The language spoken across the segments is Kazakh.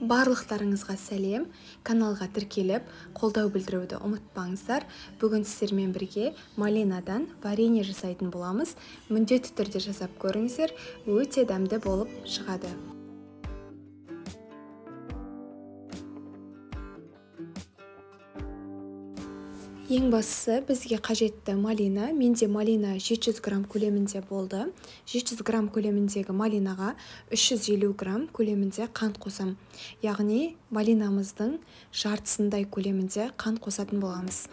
Барлықтарыңызға сәлем. Каналға тіркеліп, қолдау білдіруді ұмытпаңыздар. Бүгін сіздермен бірге малинадан варенье жасайтын боламыз. Міндетті түрде жасап көріңіздер, өте дәмді болып шығады. Ең бастысы бізге қажетті малина. Менде малина 700 грамм көлемінде болды. 700 грамм көлеміндегі малинаға 350 грамм көлемінде қант қосам. Яғни малинамыздың жартысындай көлемінде қант қосатын боламыз.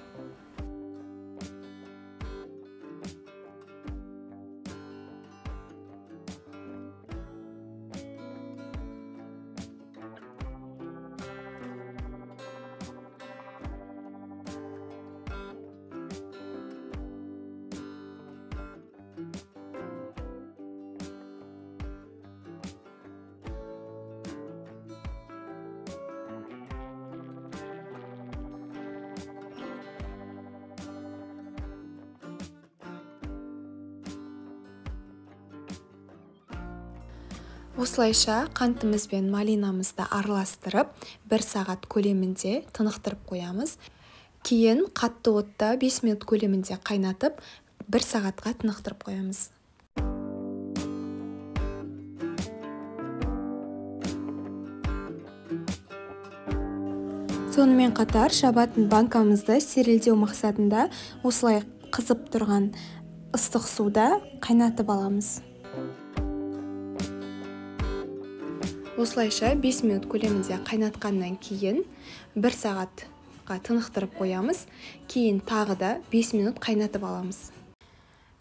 Осылайша қантымыз бен малинамызды араластырып, 1 сағат көлемінде тынықтырып қоямыз. Кейін қатты отта 5 минут көлемінде қайнатып, 1 сағатқа тынықтырып қоямыз. Сонымен қатар жабатын банкамызды стерилдеу мақсатында осылай қызып тұрған ыстық суда қайнатып аламыз. Осылайша 5 минут көлемінде қайнатқаннан кейін 1 сағатқа тынықтырып қоямыз. Кейін тағы да 5 минут қайнатып аламыз.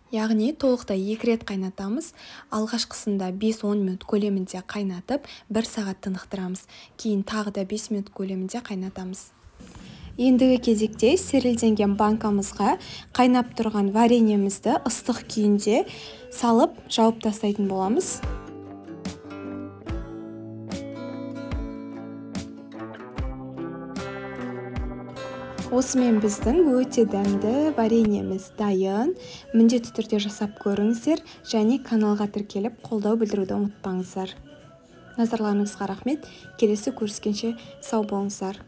Яғни толықтай 2 рет қайнатамыз. Алғашқысында 5-10 минут көлемінде қайнатып, 1 сағат тынықтырамыз. Кейін тағы да 5 минут көлемінде қайнатамыз. Ендігі кезекте стерилденген банкамызға қайнап тұрған вареньемізді ыстық күйінде салып жауып тастайтын боламыз. Осымен біздің өте дәмді вареньеміз дайын. Міндетті түрде жасап көріңіздер және каналға тіркеліп қолдау білдіруді ұмытпаңыздар. Назарларыңызға рахмет. Келесі көріскенше сау болыңыздар.